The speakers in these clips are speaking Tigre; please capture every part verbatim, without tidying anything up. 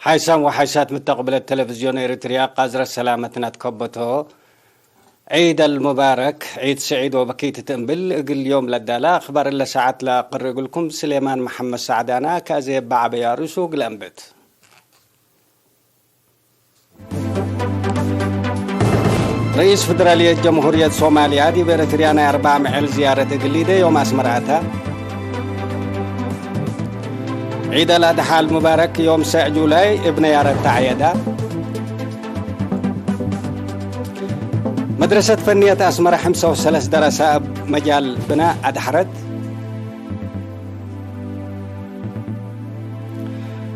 ሓይሳም ወሓይሳት ምተቅብለት ተለቪዝዮን ኤሪትርያ፣ ቃዝረት ሰላመትነ ትከበቶ። ዒድ አልሙባረክ፣ ዒድ ስዒድ ወበኪት እት እምብል እግል ዮም ለዳለ አክባር እለ ሰዓት ለአቅርእ እግልኩም ስሌማን መሐመድ ሰዕዳና፣ ከአዜ በዐበያ ርእሱ እግል አንብት። ርኢስ ፍደራልየት ጀምሁርየት ሶማልያ ዲብ ኤረትርያ ናይ አርበዕ ምዕል ዝያረት እግል ኢዴ ዮም አስመረ አተ። ዒድ አልአድሓ አልሙባረክ ዮም ሰዕ ጁላይ እብ ነያረት ተዐየዳ። መድረሰት ፈንየት አስመረ ሐምሰ ወሰለስ ደረሰ እብ መጃል ብናእ አድሐረት።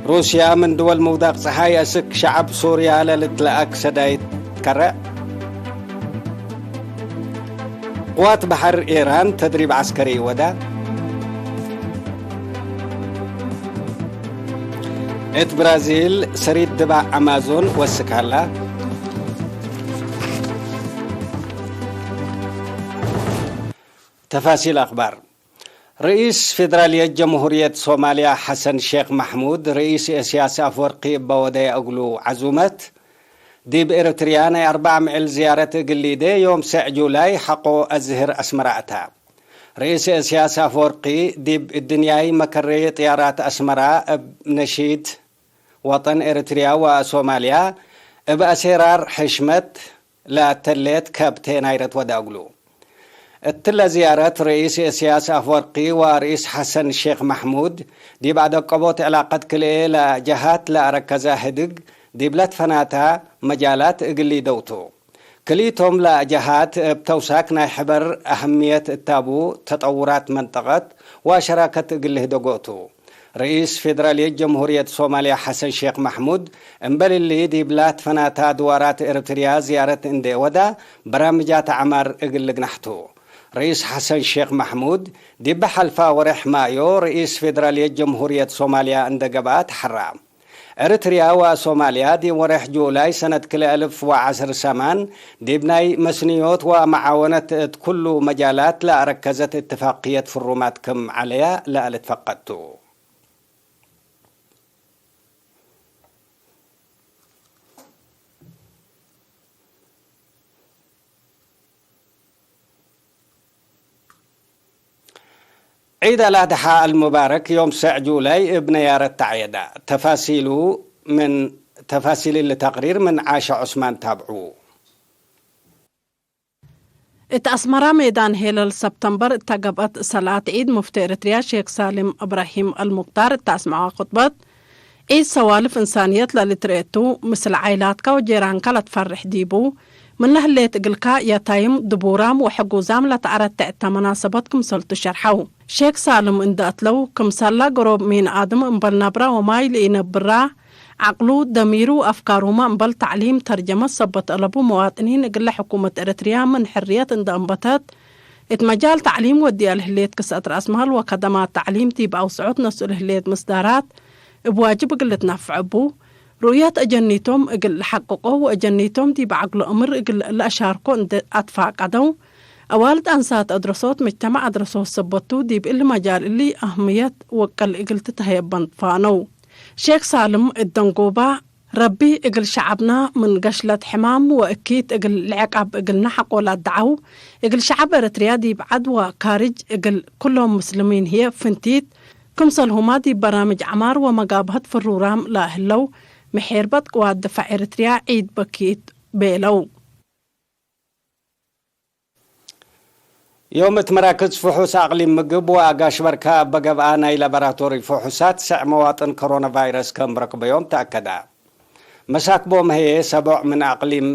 ሩስያ ምን ድወል ምውዳቅ ጸሓይ አስክ ሸዐብ ሱርያ ለልትለአክ ሰዳይት ከረዕ። ቅዋት በሐር ኢራን ተድሪብ ዐስከሪ ወዳ። እት ብራዚል ሰሪድ ድባዕ አማዞን ወስክ ሀላ። ተፋሲል አክባር። ርኢስ ፌደራልየት ጀምሁርየት ሶማልያ ሐሰን ሼክ መሕሙድ፣ ርኢስ እስያስ አፍወርቂ እበ ወደየ እግሉ ዐዙመት፣ ዲብ ኤረትርያ ናይ አርበዕ ምዕል ዝያረት እግል ኢዴ ዮም ሰዕ ጁላይ ሐቆ አዝህር አስመረ አተ። ርኢስ እስያስ አፍወርቂ፣ ዲብ እድንያይ መከረየ ጥያራት አስመራ እብ ነሺድ ወጠን ኤረትርያ ወሶማልያ እብ አሴራር ሕሽመት ለአተሌት ከብቴ ናይረት ወደ እግሉ። እትለ ዝያረት ርኢስ እስያስ አፍወርቂ ወርኢስ ሐሰን ሼክ መሕሙድ ዲብ አደቀቦት ዕላቀት ክልኤ ለጀሃት ለአረከዘ ህድግ ዲብለ ትፈናታ መጃላት እግል ኢደውቱ። ክልኢቶም ለጀሃት እብ ተውሳክ ናይ ሕበር አህምየት እታቡ ተጠውራት መንጠቀት ወሸራከት እግል ልህደጎ ቱ። ርኢስ ፌደራልየት ጀምሁርየት ሶማልያ ሐሰን ሼክ መሕሙድ፣ እምበል እሊ ዲብላ ትፈናታ ድዋራት ኤረትርያ ዝያረት እንዴ ወዳ፣ በራምጃት ዐማር እግል ልግናሕ ቱ። ርኢስ ሐሰን ሼክ መሕሙድ፣ ዲብ ሐልፋ ወሬሕ ማዮ ርኢስ ፌደራልየት ጀምሁርየት ሶማልያ እንዴ ገብአ ተሐራ። ኤረትርያ ወሶማልያ ዲብ ወሬሕ ጁላይ ሰነት ክልኤ አልፍ ወዐስር ሰማን፣ ዲብ ናይ መስንዮት ወመዓወነት እት ኩሉ መጃላት ለአረከዘት እትፋቅየት ፍሩማት ክም ዐለያ ለአልትፈቀድ ቱ። ዒድ አልአድሓ አልሙባረክ ዮም ሰዕ ጁላይ እብ ነያረት ተዐየዳ። ተፋሲሉ ምን፣ ተፋሲል እሊ ተቅሪር ምን ዓሸ ዑስማን ታብዑ። እት አስመራ ሜዳን ሄለል ሰብተምበር እተ ገብአት ሰልአት ዒድ፣ ሙፍቲ ኤረትርያ ሼክ ሳልም እብራሂም አልሙክታር እተ አስመዐ ኹጥበት፣ ዒድ ሰዋልፍ እንሳንየት ለልትርኤ ቱ፣ ምስል ዓይላትካ ወጄራንካ ለትፈርሕ ዲቡ፣ ምነ ህሌት እግልካ የታይም፣ ድቡራም ወሕጉዛም ለተአረትዕ እተ መናሰበት ክምሰልቱ ሸርሐው። ሼክ ሳልም እንዴ አትለው፣ ክምሰላ ገሮብ ሚን አድም እምበል ነብራ ወማይ ለኢነብራ፣ ዐቅሉ፣ ደሚሩ ወአፍካሩመ እምበል ተዕሊም ተርጀመት ሰበት አለቡ መዋጥኒን እግለ ሕኩመት ኤረትርያ ምን ሕርየት እንዴ አንበተት፣ እት መጃል ተዕሊም ወዲአ ለህሌት ክስአት ረአስማል ወከደማት ተዕሊም ዲብ አውስዖት ነስኡ ለህሌት ምስዳራት እብ ዋጅብ እግል ልትነፈዕ እቡ፣ ሩእየት አጀኒቶም እግል ለሐቅቆ ወአጀኒቶም ዲብ ዐግሎ እምር እግል ለአሻርኮ እንዴ አትፋቀደው፣ አዋልድ አንሳት አድረሶት ምጅተማዕ አድረሶት ሰበቱ ዲብ እሊ መጃል እሊ አህምየት ወቅል እግል ትትሀየበን ፋነው። ሼክ ሳልም እት ደንጎባ፣ ረቢ እግል ሸዐብና ምን ገሽለት ሕማም ወእኪት እግል ለዕቃብ እግልነ ሐቆ ለአደዐው፣ እግል ሸዐብ ኤረትርያ ዲብ ዐድ ወካርጅ እግል ኩሎም ምስልሚን ህዬ ፍንቲት፣ ክምሰልሁመ ዲብ በራምጅ ዐማር ወመጋብሀት ፍሩራም ለህለው፣ መሔርበት ቅዋት ድፋዕ ኤረትርያ ዒድ በኪት ቤለው። ዮም እት መራክዝ ፍሑስ አቅሊም ምግብ ወአጋሽ በርካ እበ ገብአ ናይ ላቦራቶሪ ፍሑሳት ሰዕ መዋጥን ኮሮና ቫይረስ ከም ረክበዮም ተአከዳ። መሳክቦም ህዬ ሰቦዕ ምን አቅሊም፣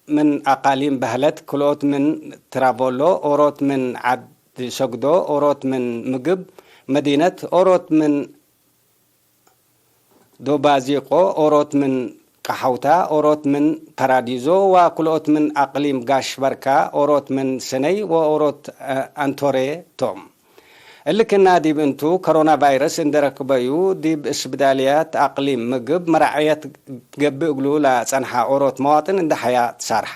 ምን አቃሊም በህለት፣ ክልኦት ምን ትራቮሎ፣ ኦሮት ምን ዐድ ሰግዶ፣ ኦሮት ምን ምግብ መዲነት፣ ኦሮት ምን ዶባዚቆ፣ ኦሮት ምን ቀሐውታ፣ ኦሮት ምን ፓራዲዞ ወክልኦት ምን አቅሊም ጋሽ በርካ፣ ኦሮት ምን ሰነይ ወኦሮት አንቶሬ ቶም። እሊ ክና ዲብ እንቱ፣ ኮሮና ቫይረስ እንዴ ረክበዩ፣ ዲብ እስብዳልያት አቅሊም ምግብ መራዐየት ገብእ እግሉ ለጸንሐ ኦሮት መዋጥን እንዴ ሐያ ትሳርሐ።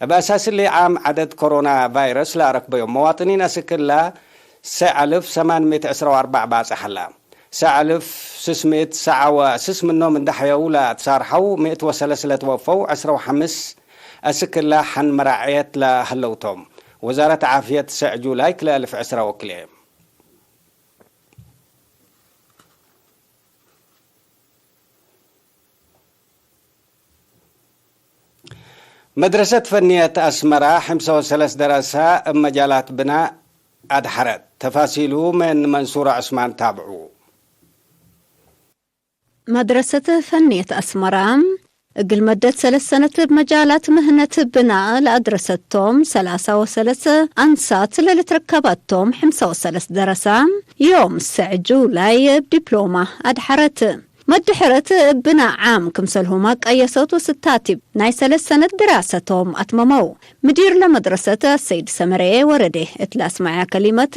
እብ አሳስ እሊ፣ ዓም ዐደድ ኮሮና ቫይረስ ለአረክበዮም መዋጥኒን አስክ እላ ሰዕ አልፍ ሰማን ምእት ዕስራ ወአርበዕ ባጽሕ ሀላ። ሰዕ አልፍ ስስ ምእት ሰዓ ወስስ ምኖም እንደ ሐየው ለአትሳርሐው፣ ምእት ወሰለስ ለትወፈው፣ ዕስረ ወሐምስ አስክ እለ ሐን መራዕየት ለሀለው ቶም። ወዛረት ዓፍየት ሰዕ ጁላይ ክልኤ አልፍ ዕስረ ወክልኤ። መድረሰት ፈንየት አስመራ፣ ሕምሰ ወሰለስ ደረሰ እብ መጃላት ብናእ አድሐረት። ተፋሲሉ ምን መንሱር ዑስማን ታብዑ። መድረሰት ፈንየት አስመራ፣ እግል መደት ሰለስ ሰነት እብ መጃላት ምህነት ብናእ ለአድረሰቶም ሰላሳ ወሰለስ አንሳት ለልትረከባቶም ሕምሰ ወሰለስ ደረሰ፣ ዮም ሰዕ ጁላይ እብ ዲፕሎማ አድሐረት። መድሕረት እብ ብናእ ዓም ክምሰልሁመ ቀየሶት ወስታቲብ ናይ ሰለስ ሰነት ድራሰቶም አትመመው። ምዲር ለመድረሰት አሰይድ ሰመሬ ወረዴ እት ለአስመዐ ከሊመት፣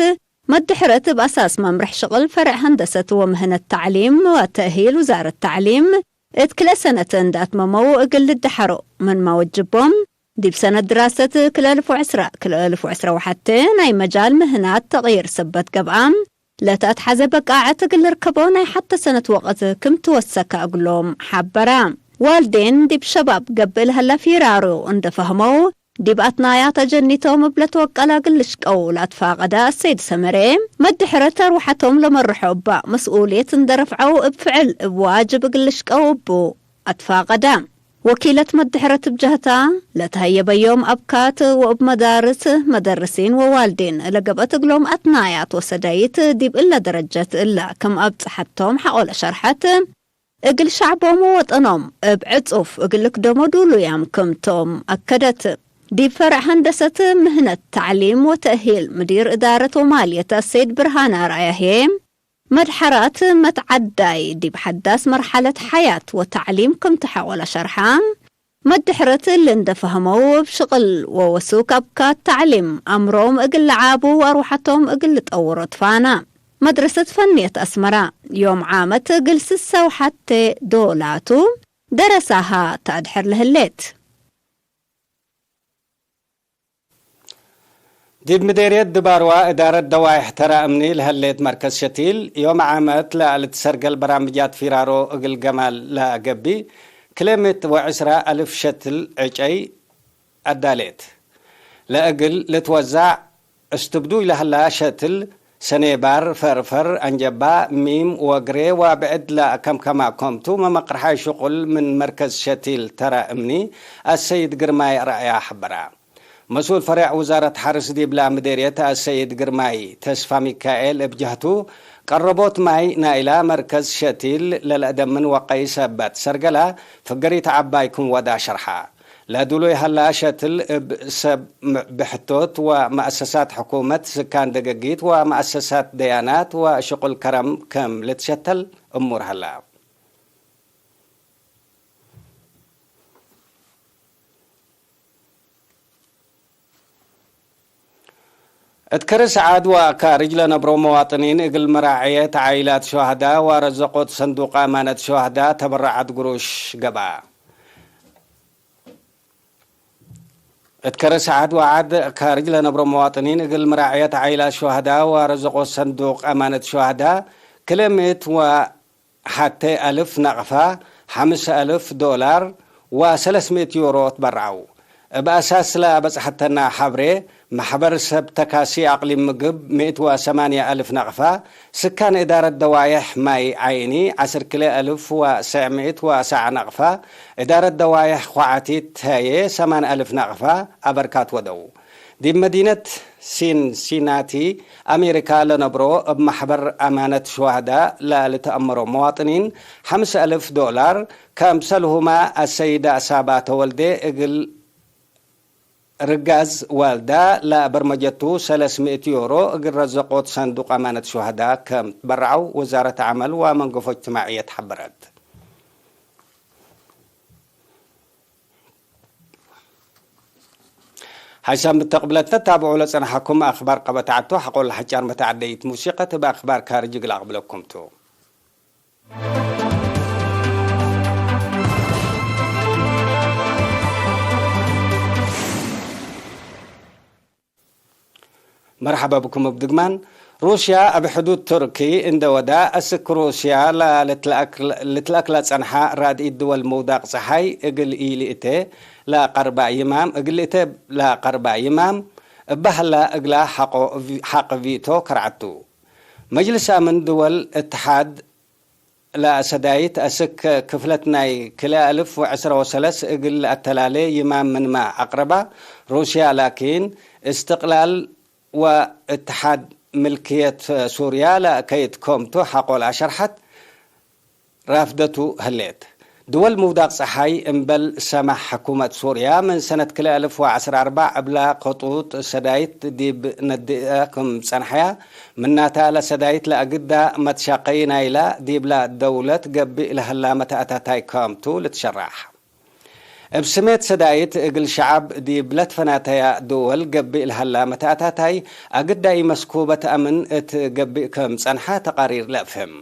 መድሕረት እብ አሳስ መምርሕ ሽቅል ፈርዕ ሀንደሰት ወምህነት ተዕሊም ወተእሂል ውዛረት ተዕሊም እት ክልኤ ሰነት እንደ አትመመው እግል ልደሐሮ ምንመ ወጅቦም፣ ዲብ ሰነት ድራሰት ክልኤ አልፍ ወዕስራ፣ ክልኤ አልፍ ወዕስራ ወሐቴ ናይ መጃል ምህናት ተቅይር ሰበት ገብአ፣ ለተአትሐዘ በቃዐት እግል ልርከቦ ናይ ሐተ ሰነት ወቅት ክም ትወሰከ እግሎም ሐበረ። ዋልዴን ዲብ ሸባብ ገብእ ለሀለ ፊራሮ እንደ ፈህመው፣ ዲብ አትናያት አጀኒቶም እብ ለትወቀለ እግል ልሽቀው ለአትፋቀደ አሰይድ ሰመሬ፣ መድሕረት አርወሐቶም ለመርሖ እባ መስኡልየት እንደ ረፍዐው እብ ፍዕል እብ ዋጅብ እግል ልሽቀው እቡ አትፋቀደ። ወኪለት መድሕረት እብ ጀህታ፣ ለተሀየበዮም አብካት ወእብ መዳርስ፣ መደርሲን ወዋልዴን ለገብአት እግሎም አትናያት ወሰዳይት ዲብ እለ ደረጀት እለ ክም አብጽሐቶም ሐቆለ ሸርሐት፣ እግል ሸዕቦም ወወጠኖም እብ ዕጹፍ እግል ልክደሞ ዱሉያም ክምቶም አከደት። ዲብ ፈርዕ ሀንደሰት ምህነት ተዕሊም ወተእሂል ምዲር እዳረት ወማልየት አሰይድ ብርሃነ አርአያ ህዬ፣ መድሐራት መትዐዳይ ዲብ ሐዳስ መርሐለት ሐያት ወተዕሊም ክም ተሐቆለ ሸርሐ፣ መድሕረት እሊ እንደ ፈህመው እብ ሽቅል ወወሱክ አብካት ተዕሊም አምሮም እግል ለዓቡ ወአርወሐቶም እግል ልጠውሮ ትፋና። መድረሰት ፈንየት አስመራ ዮም ዓመት እግል ስሰ ወሐቴ ዶላቱ ደረሳሃ ተአድሕር ለህሌት። ዲብ ምዴርየት ድባርዋ እዳረት ደዋይሕ ተራ እምኒ ለህሌት መርከዝ ሸቲል፣ ዮም ዓመት ለልትሰርገል በራምጃት ፊራሮ እግል ገማል ለገብእ፣ ክልኤ ምእት ወዕስራ አልፍ ሸትል ዕጨይ አዳሌት። ለእግል ልትወዛዕ እስትብዱይ ለህላ ሸትል፣ ሰኔባር፣ ፈርፈር፣ አንጀባ፣ ሚም ወግሬ ወብዕድ ለከምከማ ኮምቱ፣ መመቅርሓይ ሽቁል ምን መርከዝ ሸቲል ተረ እምኒ አሰይድ ግርማይ አርአያ ሐበራ። መስኡል ፈሬዕ ውዛረት ሐርስ ዲብላ ምዴርየት አሰይድ ግርማይ ተስፋ ሚካኤል እብ ጀህቱ፣ ቀረቦት ማይ ናይላ መርከዝ ሸቲል ለለአደምን ወቀይ ሰበት ሰርገላ ፍገሪት ዐባይ ክም ወዳ ሸርሐ። ለዱሉይ ሀላ ሸትል እብ ሰብ ብሕቶት ወመአሰሳት ሕኩመት፣ ስካን ደገጊት ወመአሰሳት ደያናት ወሽቁል ከረም ክም ልትሸተል እሙር ሀላ። እት ከርስ ዐድ ወካርጅ ለነብሮ መዋጥኒን እግል መራዕየት ዓኢላት ሹሀዳ ወረዘቆት ሰንዱቅ አማነት ሹሀዳ ተበረዓት ግሩሽ ገብአ። እት ከርስ ዐድ ወዐድ ካርጅ ለነብሮ መዋጥኒን እግል መራዕየት ዓኢላት ሹሀዳ ወረዘቆት ሰንዱቅ አማነት ሹሀዳ ክልኤ ምእት ወ ሐቴ አልፍ ነቅፋ፣ ሐምስ አልፍ ዶላር ወሰለስ ምእት ዩሮ ትበረዐው። እብ አሳስ ለበጽሐተና ሐብሬ፣ መሕበር ሰብ ተካሲ አቅሊም ምግብ ምእት ወሰማንያ አልፍ ነቅፋ፣ ስካን እዳረት ደዋየሕ ማይ ዓይኒ ዐስር ክልኤ አልፍ ወሰዕ ምእት ወሰዓ ነቅፋ፣ እዳረት ደዋየሕ ኳዓቲት ሀዬ ሰማን አልፍ ነቅፋ አበርካት ወደው። ዲብ መዲነት ሲንሲናቲ አሜሪካ ለነብሮ እብ መሕበር አማነት ሹሀዳ ለልትአመሮ መዋጥኒን፣ ሐምስ አልፍ ዶላር፣ ከምሰልሁመ አሰይዳ ሳባ ተወልዴ እግል ርጋዝ ዋልዳ ለበርመጀቱ ሰለስ ምእት ዩሮ እግል ረዘቆት ሰንዱቅ አማነት ሹሀዳ ከም ትበረዐው ወዛረት ዐመል ወመንገፎ እጅትማዕየት ሐበረት። ሐይሳም ብተቅብለትነ ታብዑ ለጸንሐኩም አክባር ቀበት ዐድቱ ሐቆ ለሐጫር መተዐደይት ሙሲቀት እብ አክባር ካርጅ እግል አቅብለኩም ቱ። መርሐባ ብኩም እብ ድግማን። ሩስያ እብ ሕዱድ ቱርኪ እንደ ወዳ፣ አስክ ሩስያ ለልትለአክ-፣ ልትለአክ ለጸንሐ ራድኢት ድወል ምውዳቅ ጸሓይ እግል ኢልእተ ለቀርባ ይማም፣ እግል እተ ለቀርባ ይማም እበ ሀላ እግላ ሐቆ-፣ ሐቅ ቪቶ ከርዐቱ። መጅልስ አምን ድወል እትሓድ ለአሰዳይት አስክ ክፍለት ናይ ክልኤ አልፍ ወዕስራ ወሰለስ እግል ለአተላሌ ይማም ምንመ አቅረባ፣ ሩስያ ላኪን፣ እስትቅላል ወእትሓድ ምልክየት ሱርያ ለአከይት ከምቱ ሐቆ ለአሸርሐት ራፍደቱ ህሌት። ድወል ምውዳቅ ጸሓይ እምበል ሰማሕ ሕኩመት ሱርያ፣ ምን ሰነት ክልኤ አልፍ ወዐስራ አርበዕ እብላ ክጡጥ ሰዳይት ዲብ ነድአ ክም ጸንሐያ፣ ምናተ ለሰዳይት ለአግዳ መትሻቀይ ናይላ ዲብላ ደውለት ገብእ ለሀላ መተአታታይ ከምቱ ልትሸራሕ። እብ ስሜት ሰዳይት እግል ሸዐብ ዲብ ለትፈናተያ ድወል ገብእ ለሀላ መተአታታይ፣ አግዳ ኢመስኩበት አምን እት ገብእ ክም ጸንሐ ተቃሪር ለአፍህም።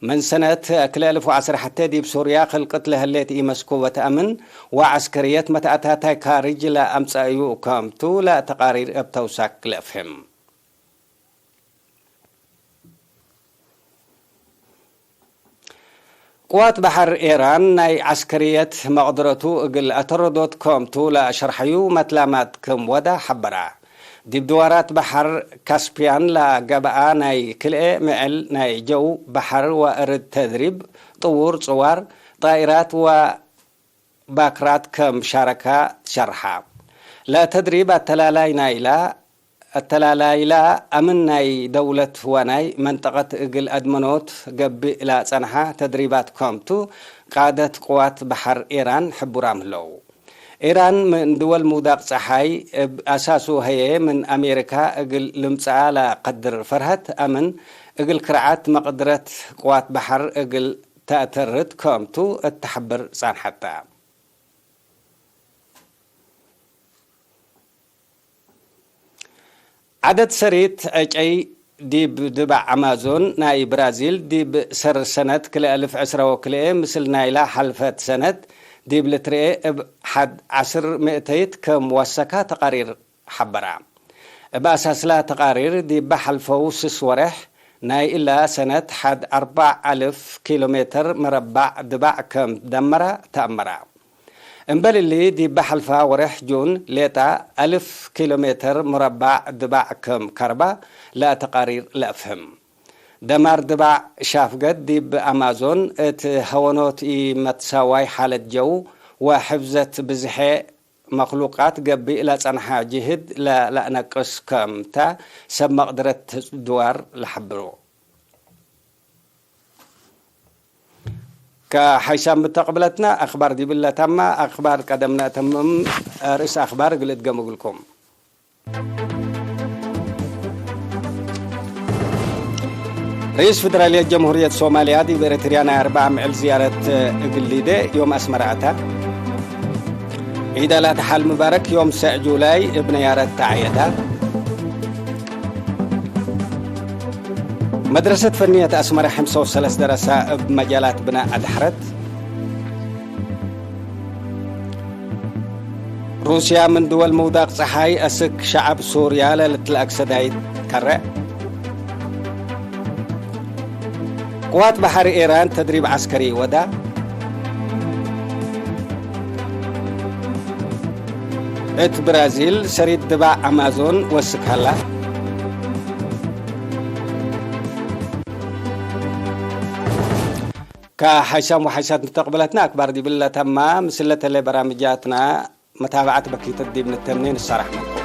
ምን ሰነት ክልኤ አልፍ ወዐስራ ሐቴ ዲብ ሱርያ ክልቅት ለህሌት ኢመስኩበት አምን ወዐስከርየት መተአታታይ ካርጅ ለአምጸአዩ ከምቱ ለተቃሪር እብ ተውሳክ ለአፍህም። ቅዋት በሐር ኤራን ናይ ዐስከርየት መቅድረቱ እግል አተረዶት ከምቱ ለሸርሐዩ መትላማት ክም ወዳ ሐበራ። ዲብ ድዋራት በሐር ካስፕያን ለገብአ ናይ ክልኤ ምዕል ናይ ጀው፣ በሐር ወእርድ ተድሪብ ጥዉር ጽዋር፣ ጣኢራት ወ ባክራት ከም ሻረካ ትሸርሐ። ለተድሪብ አተላላይ ናይላ፣ አተላላይላ አምን ናይ ደውለት ወናይ መንጠቀት እግል አድመኖት ገብእ ለጸንሐ ተድሪባት ከምቱ ቃደት ቅዋት በሐር ኤራን ሕቡራም ህለው። ኤራን ምን ድወል ምውዳቅ ጸሓይ እብ አሳሱ ህዬ ምን አሜሪካ እግል ልምጸአ ለቀድር ፈርሀት አምን እግል ክርዓት መቅድረት ቅዋት በሐር እግል ተአተርት ከምቱ እት ተሐብር ጸንሐተ። ዐደድ ሰሪት ዕጨይ ዲብ ድባዕ አማዞን ናይ ብራዚል፣ ዲብ ሰር ሰነት ክልኤ አልፍ ዕስራ ወክልኤ ምስል ናይላ ሐልፈት ሰነት ዲብ ልትርኤ እብ ሐድ ዐስር ምእተይት ከም ወሰካ ተቃሪር ሐበራ። እብ አሳስላ ተቃሪር፣ ዲበ ሐልፈው ስስ ወሬሕ ናይ እላ ሰነት ሐድ አርበዕ አልፍ ኪሎ ሜትር መረባዕ ድባዕ ከም ደመረ ተአመረ። እምበል እሊ፣ ዲበ ሐልፋ ወሬሕ ጁን ሌጣ አልፍ ኪሎ ሜትር መረባዕ ድባዕ ከም ከርባ ለአተቃሪር ለአፍህም። ደማር ድባዕ ሻፍገት ዲብ አማዞን እት ሀወኖት ኢመትሳዋይ ሓለት ጀው ወሕፍዘት ብዝሐ መክሉቃት ገብእ ለጸንሐ ጅህድ ለለአነቅስ ከም ተ፣ ሰብ መቅድረት ድዋር ለሐብሮ። ከሐይሳም ብተቅብለትና አክባር ዲብለ ተማ፣ አክባር ቀደም ነአተምም። ርእስ አክባር እግል እድገም እግልኩም። ርኢስ ፍደራልየት ጀምሁርየት ሶማልያ ዲብ ኤረትርያ ናይ አርበዕ ምዕል ዝያረት እግል ሊዴ ዮም አስመረ አተ። ዒድ አልአድሓ አልሙባረክ ዮም ሰዕ ጁላይ እብ ነያረት ተዐየተ። መድረሰት ፈንየት አስመረ ሐምሳ ወሰለስ ደረሰ እብ መጃላት ብናእ አድሐረት። ሩስያ ምን ድወል ምውዳቅ ጸሓይ አስክ ሸዐብ ሱርያ ለልትለአክ ሰዳይት ከረ። ቅዋት በሐር ኤራን ተድሪብ ዐስከሪ ወዳ። እት ብራዚል ሰሪት ድባዕ አማዞን ወስክ ሀላ። ከሐይሳም ወሐይሳት ንተቅብለትና አክባር ዲብለ ተማ። ምስለ ተሌ በራምጃትና መታብዐት በኪተት ዲብ ንተምኔ ንሳረሐመ።